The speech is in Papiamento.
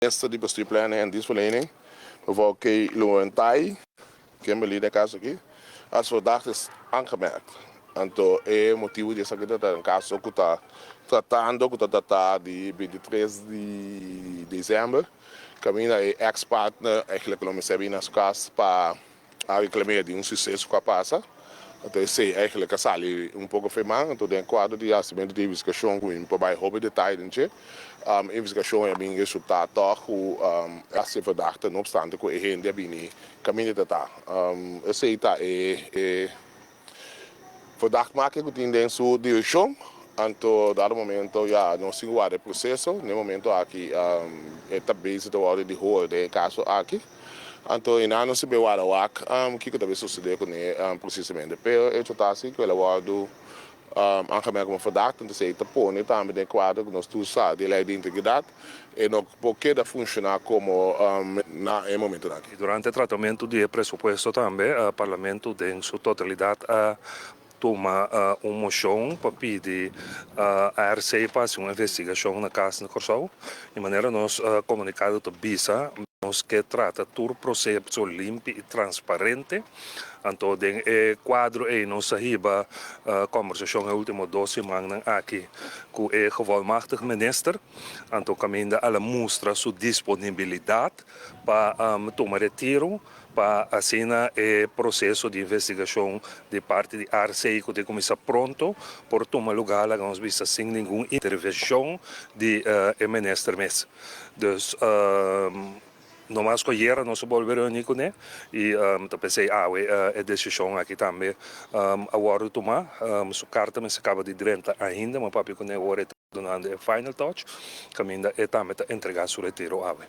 Minister di Bestuur, Planning en Dienstverlening, mevrouw Kay Loentai, Kimberly den kaso aki, als verdachte is aangemerkt. Anto e motibu di esaki ta un kaso ku ta tratando ku ta datá di 23 di desèmber, kaminda e ex partner eigenlijk lo mester a bini na su kas pa a reclam'é di un suseso ku a pasa. Anto esei eigenlijk a sali un poko fe man. Anto den kuadro di hasimentu di investigashon ku mi por bai hopi detaye den dje, investigashon a bin resultá tòg ku a ser verdachte no opstante ku e hende a bini kaminda ta ta. Esei ta e verdachtmaking ku tin den su direkshon. Anto dado momento ya nos tin ku warda e proseso. Den e momento aki e ta bezig ta wòrdu di hoor den e kaso aki. Anto i nan no sibi wara wak kiko ta bin sucede cune precisamente. Pero hecho ta asi cu el a wordo aangemerkt como verdachte, entonces ey ta pone tambe den cuadro cu nos tur sa di ley di integridad, e no por keda funciona como na e momentonan aki. Durante tratamentu di e presupuesto tambe Parlamento den su totalidad a tuma un moshon pa pidi ARC pa hasi un investigashon na kas na Kòrsou. Di manera nos komunikado ta bisa, nos ke trata tur proseso limpi i transparente. Anto den e kuadro ei nos a hiba kòmbersashon e último dos simannan aki ku e gevolmachtig minister. Anto kaminda al a mustra su disponibilidat pa tuma retiro pa asina e proseso di investigashon di parti di ARC ku ta kuminsá pronto por tuma lugá laga nos bisa sin ningun intervenshon di e minister mes. Dus no mas ku ayera nos a bolbe reuní kuné i ta p'esei awe e desishon aki tambe a wòrdu tumá. Su karta mester kaba di drenta ainda, mi a papia kuné ora e ta dunando e final touch kaminda e tambe ta entregá su retiro awe.